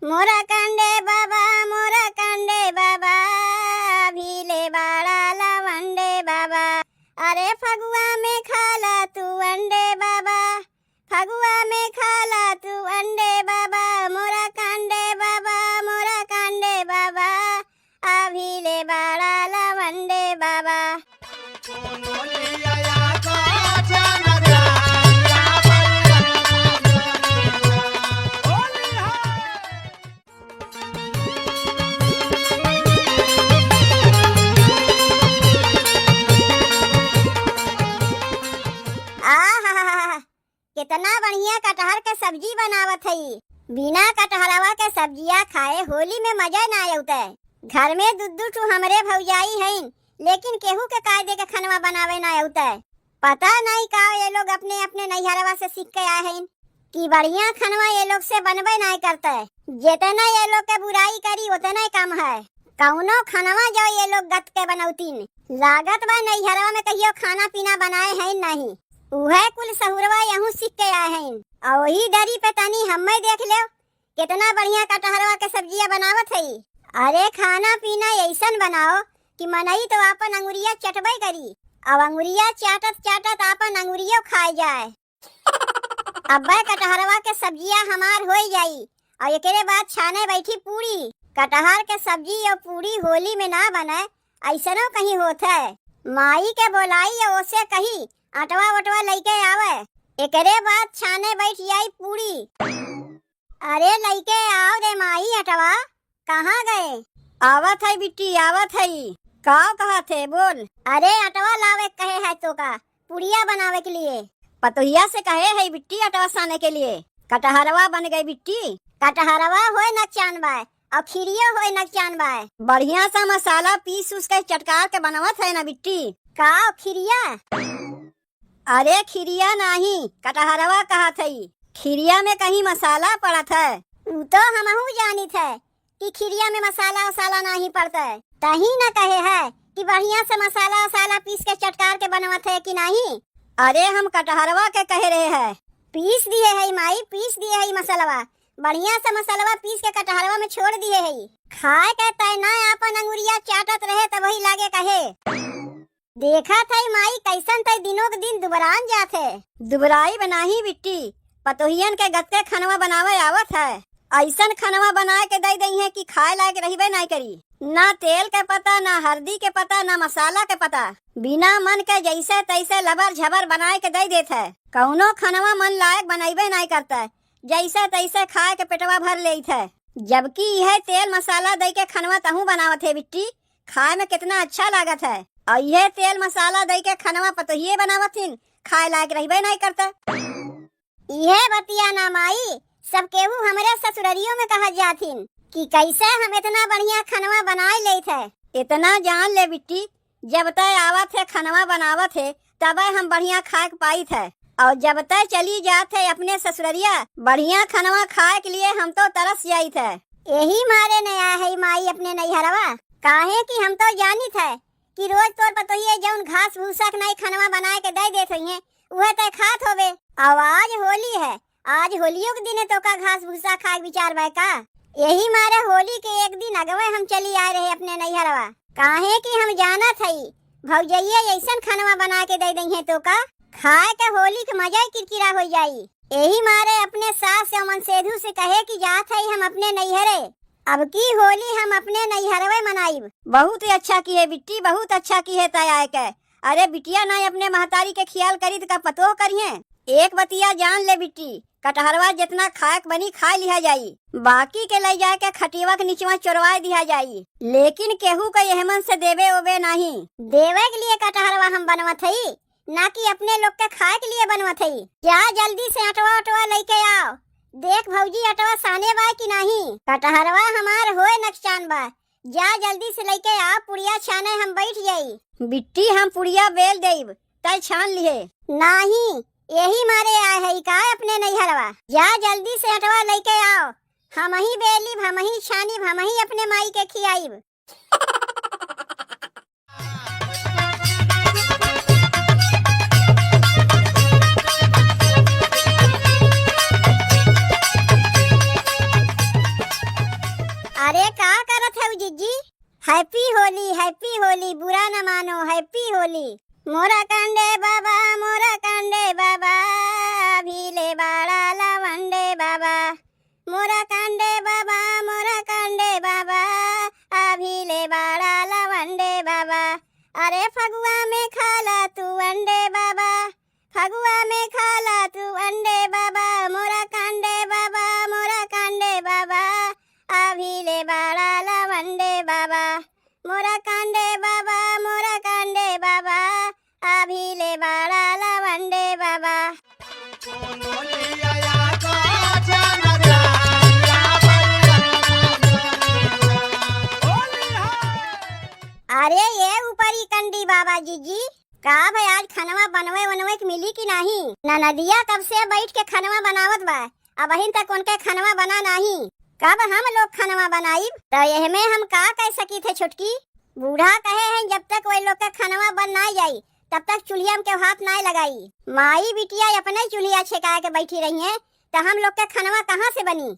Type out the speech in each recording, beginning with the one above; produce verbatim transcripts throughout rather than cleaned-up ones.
मोरा कंडे बाबा, मोरा कंडे बाबा, अभी ले बाड़ा लवंडे बाबा। अरे फगुआ में खाला तू अंडे बाबा, फगुआ में खाला तू अंडे बाबा, मोरा कंडे बाबा, मोरा कंडे बाबा, अभी ले बाड़ा लवंडे बाबा। आहा, केतना बढ़िया कटहर के सब्जी बनावत हई। बिना कटहरवा के सब्जिया खाए होली में मजा ना अउतै। घर में दू दू ठू हमरे भौजाई हईन, लेकिन केहू के कायदे के खनवा बनावे ना अउतै। पता नहीं का ये लोग अपने अपने नैहरवा से सीख के आए हईन कि बढ़िया खनवा ये लोग से बनबे ना करतै। जेतना ये लोग के बुराई करी ओतना कम है। कउनो खनवा जो ये लोग गत के बनौतीन। लागत बा नैहरवा में कहियो खाना पीना बनाए हैं नहीं। उहे कुल सहुरवा यहूँ सीख के आए हैं। और वही डरी पे तनी हम्मे देख लेव, केतना बढ़िया कटहरवा के सब्जिया बनावत हई। अरे खाना पीना ऐसन बनाओ कि मनई तो आपन अंगुरिया चटबे करी, अब अंगुरिया चाटत चाटत आपन अंगुरियो खाए जाए। अब्बे कटहरवा के सब्जिया हमार होई जाई और एकरे बाद छाने बैठी पूड़ी। कटहर के सब्जी और पूड़ी होली में ना बने, ऐसनो कहीं होत है। माई के बोलाई और ओसे कही, अटवा वटवा लइके आवे, एकरे बाद छाने बैठ जाई पूड़ी। अरे लइके आओ रे माई अटवा, कहाँ गए? आवत है बिट्टी, आवत है। का कहत है, बोल। अरे अटवा लावे कहे है तोका, पुड़िया बनावे के लिए। पतोहिया से कहे है बिट्टी अटवा साने के लिए। कटहरवा बन गए बिट्टी। कटहरवा होए नकचान बाय, और खीरियो होए नकचान बाय। बढ़िया सा मसाला पीस उस के चटकार के बनवत है ना बिट्टी। का खीरिया? अरे खीरिया नाही, कटहरवा कहत हई। खीरिया में कहीं मसाला पड़त है। ऊ तो हमहू जानित है कि खीरिया में मसाला उसाला नाही पड़त है। तही न कहे है कि बढ़िया से मसाला उसाला पीस के चटकार के बनवत है कि नाही। अरे हम कटहरवा के कहे रहे है। पीस दिए है माई, पीस दिए है मसलवा। बढ़िया से मसलवा पीस के कटहरवा में छोड़ दिए है। खाए के तय ना आपन अंगुरिया चाटत रहे तब वही लागे कहे। देखत है माई, कैसन तै दिनों के दिन दुबरान जात है। दुबराई बनाही बिट्टी, पतोहियन के गत्ते खनवा बनावे आवत है। ऐसन खनवा बनाए के दे दई है कि खाए लायक रहिबे नाई करी। ना तेल के पता, ना हरदी के पता, ना मसाला के पता। बिना मन के जैसे तैसे लबर झबर बनाए के दे देत है। कौनो खनवा मन लायक बनैबे नाई करता, जैसे तैसे खाए के पेटवा भर लेत है। जबकि यह तेल मसाला दे के खनवा तहूँ बनावत है बिट्टी, खाए में कितना अच्छा लागत है। और यह तेल मसाला दे के खनवा पतोहिए बनावत हिन, खाए लायक रहबे नहीं करता। इहे बतिया ना माई, सब केहू हमरे ससुररियों में कहत जाथिन कि कैसे हम इतना बढ़िया खनवा बनाए लेत है। इतना जान ले बिट्टी, जब तय आवत है खनवा बनावत है, तबे हम बढ़िया खाए के पाइत है। और जब तय चली जात है अपने ससुररिया, बढ़िया खनवा खाए के लिए हम तो तरस जाइत है। यही मारे न आए है माई अपने नैहरवा, काहे कि हम तो जानित है कि रोज तोर पतोहिए जौन घास भूसा के नाई खनवा बनाए के दे देत होइहें, उहे तय खात होबे। अब आज होली है, आज होलियो के दिने तोका घास भूसा खाए के विचार बा का? यही मारे होली के एक दिन अगवे हम चली आए रहे अपने नैहरवा, काहे कि हम जानत हई भौजैया ऐसन खनवा बना के दे दइहें तोका, खाए के होली के मजा ही किरकिरा हो जाई। यही मारे अपने सास से मन सेधु से कहे कि जात हई हम अपने नैहरे, अब की होली हम अपने नैहरवे मनाइब। बहुत ही अच्छा किहे बिट्टी, बहुत अच्छा किहे तय आए के। अरे बिटिया ना अपने महतारी के ख्याल करी त का पतोह करिहें? एक बतिया जान ले बिट्टी, कटहरवा जितना खाए के बनी खाए लिहा जाई, बाकी के ले जाए के खटियवा के निचवा चोरवाए दिहा जाई, लेकिन केहू के यह मन से देबे ओबे नाही। देवे के लिए कटहरवा हम बनवत हई, ना कि अपने लोग के खाए के लिए बनवत हई। जा जल्दी से अटवा अटवा लेके आओ। देख भौजी, अटवा साने बा कि नाही? कटहरवा हमार होए नकचान बा। जा जल्दी से लेके आओ, पुड़िया छाने हम बैठ जाई। बिट्टी, हम पुड़िया बेल देब, तय छान लिहे। नाही, यही मारे आए हई का अपने नैहरवा? जा जल्दी से अटवा लेके आओ, हमही बेलिब, हमही छानिब, हमही अपने माई के खियाइब। Happy होली, happy होली, बुरा न मानो, happy होली। मोरा कांडे बाबा, मोरा कांडे बाबा, अभी ले बाड़ा लवंडे बाबा। मोरा कांडे बाबा, मोरा कांडे बाबा, अभी ले बाड़ा लवंडे बाबा। अरे फगुआ में खाला तू अंडे बाबा, फगुआ में खाला तू अंडे बाबा, मोरा कांडे बाबा, मोरा कांडे बाबा, अभी ले बाड़ा लवंडे बाबा। मोरा कांडे बाबा, मोरा कांडे बाबा, अभी ले बाड़ा लवंडे बाबा। अरे ये ऊपरी कंडी बाबा जीजी, का भाई आज खनवा बनवे वनवे के मिली कि नाही? ननदिया कब से बैठ के खनवा बनावत बा, अबहिन तक उनके खनवा बना नाही। कब हम लोग खनवा बनाइब? त एहमे हम का कह सकी थे छोटकी? बूढ़ा कहे हैं जब तक वही लोग के खनवा बन ना जाई तब तक चूल्हिया में केहू हाथ ना लगाई। माई बिटिया अपने चूल्हिया छेकाए के बैठी रही हैं त हम लोग के खनवा कहाँ से बनी?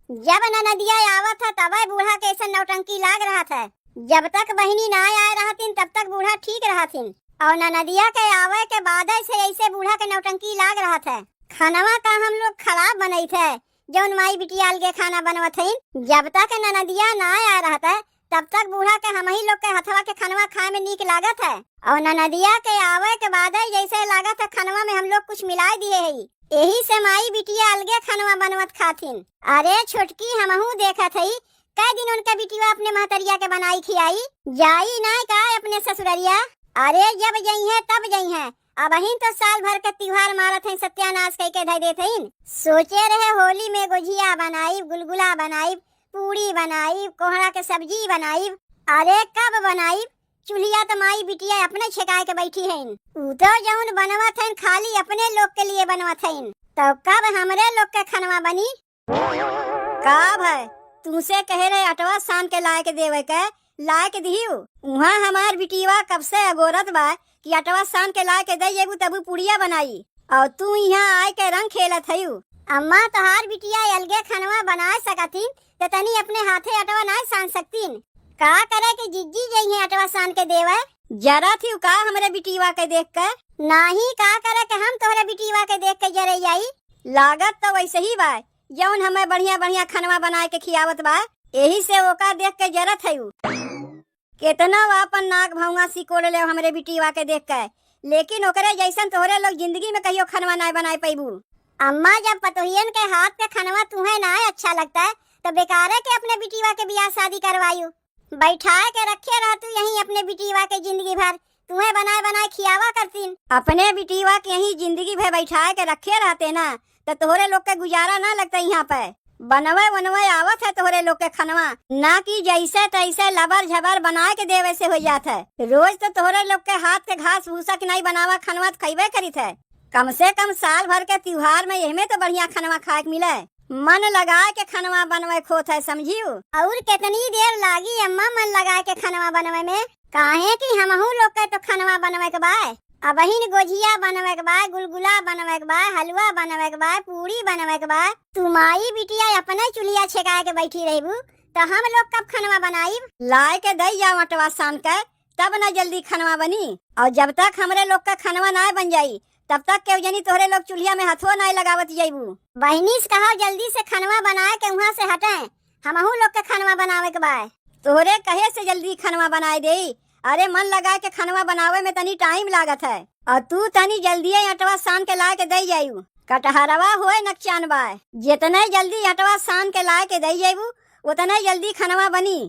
जब ननदिया आवत है तबे बूढ़ा के ऐसन नौटंकी लाग रहत है। जब तक बहिनी ना आए रहतिन तब तक बूढ़ा ठीक रहतिन, और ननदिया के आवे के बाद से ऐसे बूढ़ा के नौटंकी लाग रहत है। खनवा का हम लोग खराब बनैत है, जौन माई बिटिया अलगे खाना बनवत हईन। जब तक ननदिया ना आए रहत है तब तक बूढ़ा के हमही लोग के हथवा के खनवा खाए में नीक लागत है, और ननदिया के आवे के बाद जैसे लागत है खनवा में हम लोग कुछ मिलाए दिए हई। एही से माई बिटिया अलगे खनवा बनवत खाथिन। अरे छोटकी, हमहू देखत हई, कै दिन उनके बिटिया अपने महतरिया के बनाई खियाई, जाई नाय का अपने ससुररिया? अरे जब जइहें तब जइहें, अबहिन तो साल भर के त्योहार मारत हैं, सत्यानाश कई के धई देत हईन। सोचे रहे होली में गोझिया बनाइब, गुलगुला बनाइब, पूड़ी बनाइब, कोहड़ा के सब्जी बनाइब। अरे कब बनाइब? चूल्हिया त माई बिटिया अपने छेकाए के बैठी हईन। ऊ तो जौन बनवत हईन खाली अपने लोग के लिए बनवत हईन, तो कब हमरे लोग के खनवा बनी? का भाई, तुमसे कहे रहे अटवा सान के लाए के देवे के, लाए के दिहिउ? उहाँ हमार बिटिया कब से अगोरत बा कि अटवा सान के लाए के दे जेबू तबू पुड़िया बनाई, और तू इहाँ आए के रंग खेलत हयू। अम्मा, तोहार बिटिया अलगे खनवा बनाए सकथिन, त तनी अपने हाथे अटवा नाय सान सकतीन? का करे के जिज्जी जइहें अटवा सान के देवे? जरत ही का हमरे बिटिया के देख के? नाही, का करे के हम तोहरे बिटिया के देख के जरे जाई? लागत तो वैसे ही बा, जौन हमें बढ़िया बढ़िया खनवा बनाए के खियावत बा, एही से ओका देख के जरत हयू। केतना वो आपन नाक भौंगा सिकोड़ ले हमरे बिटिया के देख के, लेकिन ओकरे जैसन तोहरे लोग जिंदगी में कहियो खनवा नाय बनाए पैबू। अम्मा, जब पतोहियन के हाथ के खनवा तुहे नाय अच्छा लगता, तो बेकारे के अपने बिटिया के बियाह शादी करवायू। बैठाए के रखे रहतू यहीं अपने बिटिया के जिंदगी भर, तुहे बनाए बनाए खियावा करतीन। अपने बिटिया के यहीं जिंदगी भर बैठाए के रखे रहते ना, तो तोहरे लोग के गुजारा ना लगता यहाँ पे। बनवे वनवे आवत है तोहरे लोग के खनवा, ना कि जैसे तैसे लबर झबर बनाए के देवे से हो जात है। रोज तो तोहरे लोग के हाथ के घास भूसा के नाई बनावा खनवा तो खइबे करित है। कम से कम साल भर के त्योहार में एहमे तो बढ़िया खनवा खाए के मिले। मन लगाए के खनवा बनवे खोत है, समझियो। और कितनी देर लागी अम्मा मन लगाए के खनवा बनवे में? काहे कि हमहू लोग के तो खनवा बनवे के बा। अबहिन गोझिया बनवे के बा, गुलगुला बनवे के बा, हलवा बनवे के बा, पूड़ी बनवे के बा। तू माई बिटिया अपने चूल्हिया छेकाए के बैठी रहबू, तो हम लोग कब खनवा बनाइब? लाए के दई जाओ अटवा सान के, तब न जल्दी खनवा बनी। और जब तक हमरे लोग का खनवा नाय बन जाई, तब तक केहू जनी तोहरे लोग चूल्हिया में हथो नाय लगावत जइबू। बहिनी से कहो जल्दी से खनवा बनाए के उहाँ से हटे, हमहू लोग के खनवा बनावे के बा। तोहरे कहे से जल्दी खनवा बनाए देई? अरे मन लगाए के खनवा बनावे में तनी टाइम लागत है, और तू तनी जल्दिए अटवा सान के लाए के दे जायू। कटहरवा होए नकचान बा, जितने जल्दी अटवा सान के लाए के दे जायू, उतने जल्दी खनवा बनी।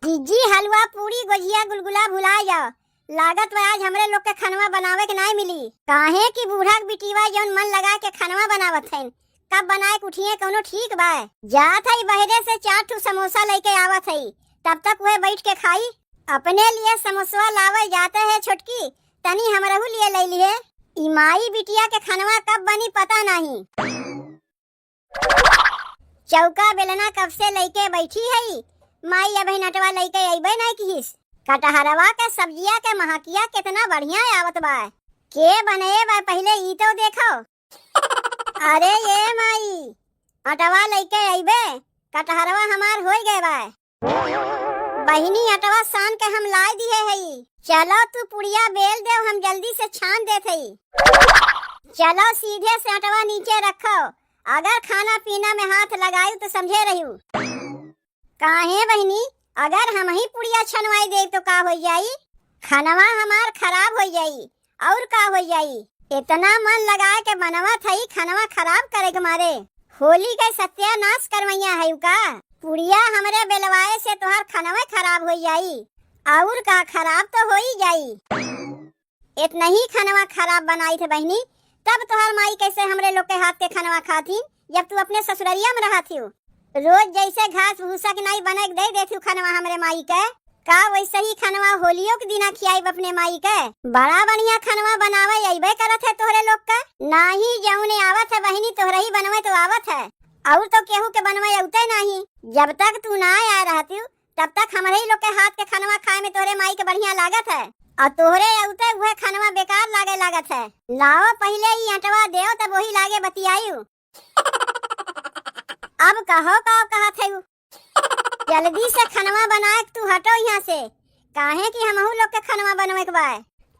जीजी, हलवा, पूड़ी, गोझिया, गुलगुला भुला जाओ। लागत बा आज हमरे लोग के खनवा बनावे के नाय मिली। काहे कि बूढ़ा के बिटिया जौन मन लगा के खनवा बनावत हईन, कब बनाए के उठिए कौनो ठीक बा। जात हई बहरे से चार ठू समोसा लेके आवत हई, तब तक वह बैठ के खाई। अपने लिए समोसवा लावे जाते है छोटकी, तनी हमरहू लिए ले लिए। ई माई बिटिया के खनवा कब बनी पता नाही। चौका बेलना कब से लइके बैठी हई, माई अबहिन अटवा लइके अइबे नाई किहिस। कटहरवा के सब्जिया के महकिया केतना बढ़िया आवत बा। के बनए बा पहिले ई तो देखो। अरे ये माई, अटवा लइके अइबे, कटहरवा हमार होई गए बा। बहिनी, अटवा सान के हम लाइ दिहे हई। चलो तू पुड़िया बेल देउ, हम जल्दी से छान देत हई। चलो सीधे से अटवा नीचे रखो, अगर खाना पीना में हाथ लगायु तो समझे रहिउ। काहे बहिनी, अगर हमहीं पुड़िया छनवाइ देब तो का होइ जाई? खनवा हमार खराब होइ जाई, अउर का होइ जाई? एतना मन लगाए के बनवत हई, खनवा खराब करे के मारे। होली के सत्यानास करवइया हइउ का? पुड़िया हमरे बेलवाए से तोहार खनवा खराब होइ जाई, अउर का, खराब तो होइ जाई। एतनही खनवा खराब बनाइत ह बहिनी, तब तोहार माई कैसे हमरे लोग के हाथ के खनवा खाथिन, जब तू अपने ससुररिया में रहत हिउ? रोज जैसे घास भूसा के नाई बने के दे देथिउ खनवा हमरे माई के, का वैसे ही खनवा होलियो के दिना खियाइब अपने माई के? बड़ा बढ़िया खनवा बनावे अइबे करत है तोहरे लोग के। नाही, जउने आवत है बहिनी, तोहरे ही बनवे तो आवत है, अउर तो केहू के बनवे अउते नाही। जब तक तू ना आए रहतिउ, तब तक हमरे ही लोग के हाथ के खनवा खाए में तोहरे माई के बढ़िया लागत है, अउर तोहरे अउते उहे खनवा बेकार लागे लागत है। लाओ पहिले ई अटवा देओ, तब वही लागे बतियायु। अब कहो का कहत है उ? जल्दी से खनवा बनाए के तू हटो यहाँ से, काहे कि हमहू लोग के खनवा बनवे के बा।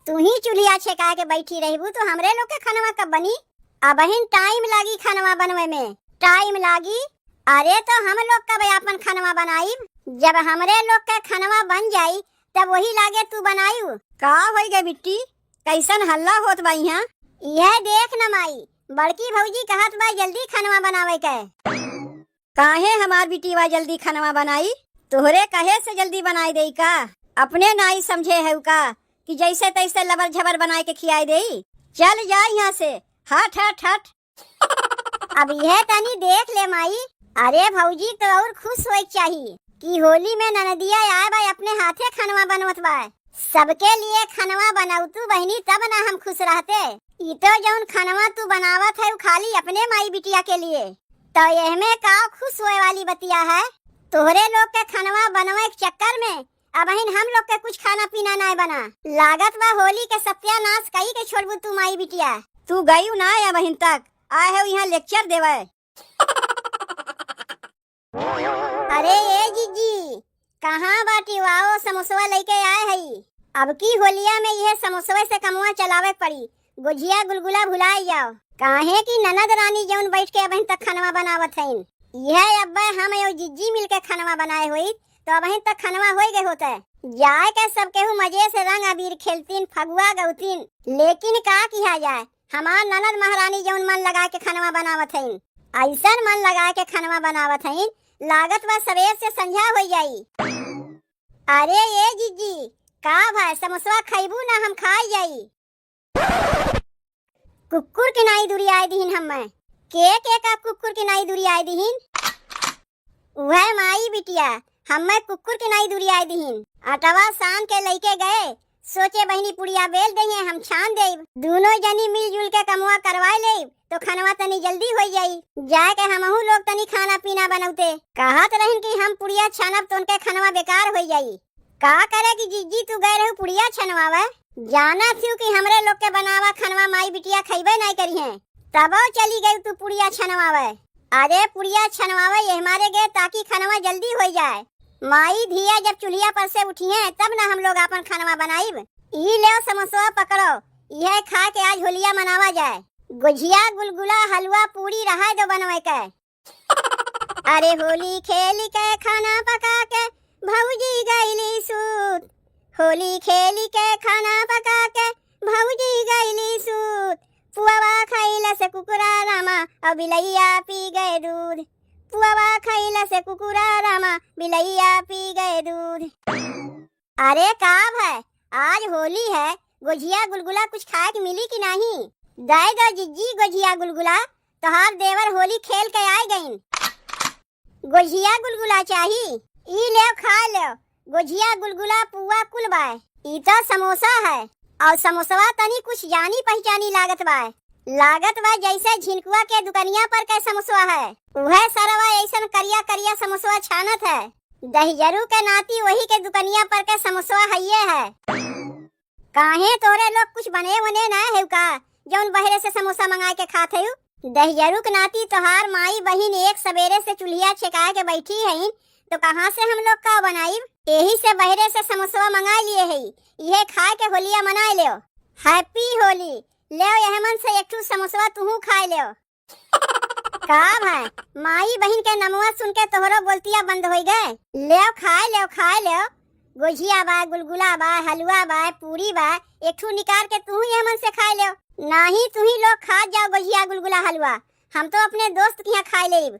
तू ही चूल्हिया छेकाए के बैठी रहबू तो हमरे लोग के खनवा कब बनी? अबहिन टाइम लागी खनवा बनवे में, टाइम लागी। अरे तो हम लोग कब आपन खनवा बनाइब? जब हमरे लोग के खनवा बन जाई तब वही लागे तू बनायू। का होई गे बिट्टी, कैसन हल्ला होत बा इहाँ? यह देख न माई, बड़की भौजी कहत बा जल्दी खनवा बनावे के। काहे हमार बिटिया जल्दी खनवा बनाई? तोहरे कहे से जल्दी बनाई देई का? अपने नाई समझे है का कि जैसे तैसे लबर झबर बनाए के खियाए देई? चल जा यहाँ से, हट हट हट। अब यह तनी देख ले माई, अरे भौजी तो और खुश होए के चाही कि होली में ननदिया आए बा, अपने हाथे खनवा बनवत बा। सबके लिए खनवा बनौतू बहिनी, तब ना हम खुश रहते। ई तो जौन खनवा तू बनावत है, उ खाली अपने माई बिटिया के लिए। तो एहमे का खुश होए वाली बतिया है? तोहरे लोग के खनवा बनवे के चक्कर में अबहिन हम लोग के कुछ खाना पीना नाय बना। लागत बा होली के सत्यानाश कई के छोड़बू तू माई बिटिया। तू गयू नाय अबहिन तक, आए हो यहाँ लेक्चर देवे। अरे ए जीजी, कहाँ बाटी? वाओ, समोसवा लइके आए हई। अब की होलिया में इहे समोसवे से कमवा चलावे के पड़ी, गुझिया गुलगुला भुलाए जाओ। काहे कि ननद रानी जौन बैठ के अबहिन तक खनवा बनावत हईन, इहे अब्बे हम एउ जीजी मिल के खनवा बनाए होइत, तो अबहिन तक खनवा होई गए होते। जाए के सब केहू मजे से रंग अबीर खेलतीन, फगुआ गौतीन, लेकिन का किहा जाए, हमार ननद महारानी जौन मन लगा के खनवा बनावत हईन, अइसन मन लगा के खनवा बनावत हईन, लागत बा सबेर से संझा होई जाई। अरे ए जीजी, का भाई, समोसवा खइबू ना, हम खाई जाई। कुकुर के नाई दुरियाए दिहिन हम्मे। के, के का कुकुर के नाई दुरियाए दिहिन? उहे माई बिटिया, हम्मे कुकुर के नाई दुरियाए दिहिन। अटवा सान के लइके गए, सोचे बहिनी पुड़िया बेल दइहें, हम छान देब। दूनो जनी मिलजुल के कमवा करवाए लेब, तो खनवा तनी जल्दी होई जाई। जाए के हमहू लोग तनी खाना पीना बनौते। कहत रहिन कि हम पुड़िया छानब तो उनके खनवा बेकार होई जाई। का करे कि जीजी तू गए रहू पुड़िया छनवावे? जानत हूँ कि हमरे लोग के बनावा खनवा माई बिटिया खइबे नाई करिहें, तबो चली गई तू पुड़िया छनवावे। अरे पुड़िया छनवावे ये हमारे गए ताकि खनवा जल्दी होई जाए। माई धिया जब चूल्हिया पर से उठिहें तब ना हम लोग आपन खनवा बनाइब। ई लेव समोसवा पकड़ो, इहे खा के आज होलिया मनावा जाए। गुझिया गुलगुला हलवा पूड़ी रहा दो बनवे के। अरे होली खेली के खाना पका के भौजी गईली सूत। होली खेली के खाना पका के भौजी गईली सूत। पुआवा खइलस कुकुरा रामा और बिलैया पी गए दूध। पुआवा खइलस कुकुरा रामा बिलैया पी गए दूध। अरे का भाई, आज होली है, गोझिया गुलगुला कुछ खाए के मिली कि नाही? दे दो जिज्जी गोझिया गुलगुला, तोहार देवर होली खेल के आए गइन। गोझिया गुलगुला चाही? ई लेव खा लेव, गोझिया गुलगुला पुआ कुल बाय। ई तो समोसा है, और समोसवा तनी कुछ जानी पहचानी लागत बाय। लागत बा जैसे झिनकुआ के दुकनिया पर के समोसवा है। उहे सरवा ऐसन करिया करिया समोसवा छानत है। दहिजरू के नाती वही के दुकनिया पर के समोसवा हइये है। काहे तोरे लोग कुछ बने वने ना है का, जौन बहरे से समोसा मंगाए के खात है? दहिजरू के नाती तोहार माई बहिन एक सबेरे से चूल्हिया छेकाए के बैठी हईन, तो कहाँ से हम लोग का बनाइब? यही से बहरे से समोसवा मंगाइ लिए है, इहे खाए के होलिया मनाइ लेव। Happy होली। लेव, यहमन से एक ठू समोसवा तुहू खाइ लेव। का भाई, माई बहिन के नमवा सुन के तोहरो बोलतिया बंद होइ गए? लेव, खाइ लेव, खाइ लेव। गोझिया बा, गुलगुला बा, हलवा बा, पूरी बा, एक ठू निकार के तुहू यहमन से खाइ लेव। नाही, तुही लोग खात जाव गोझिया, गुलगुला, हलवा, हम तो अपने दोस्त के यहाँ खाइ लेब।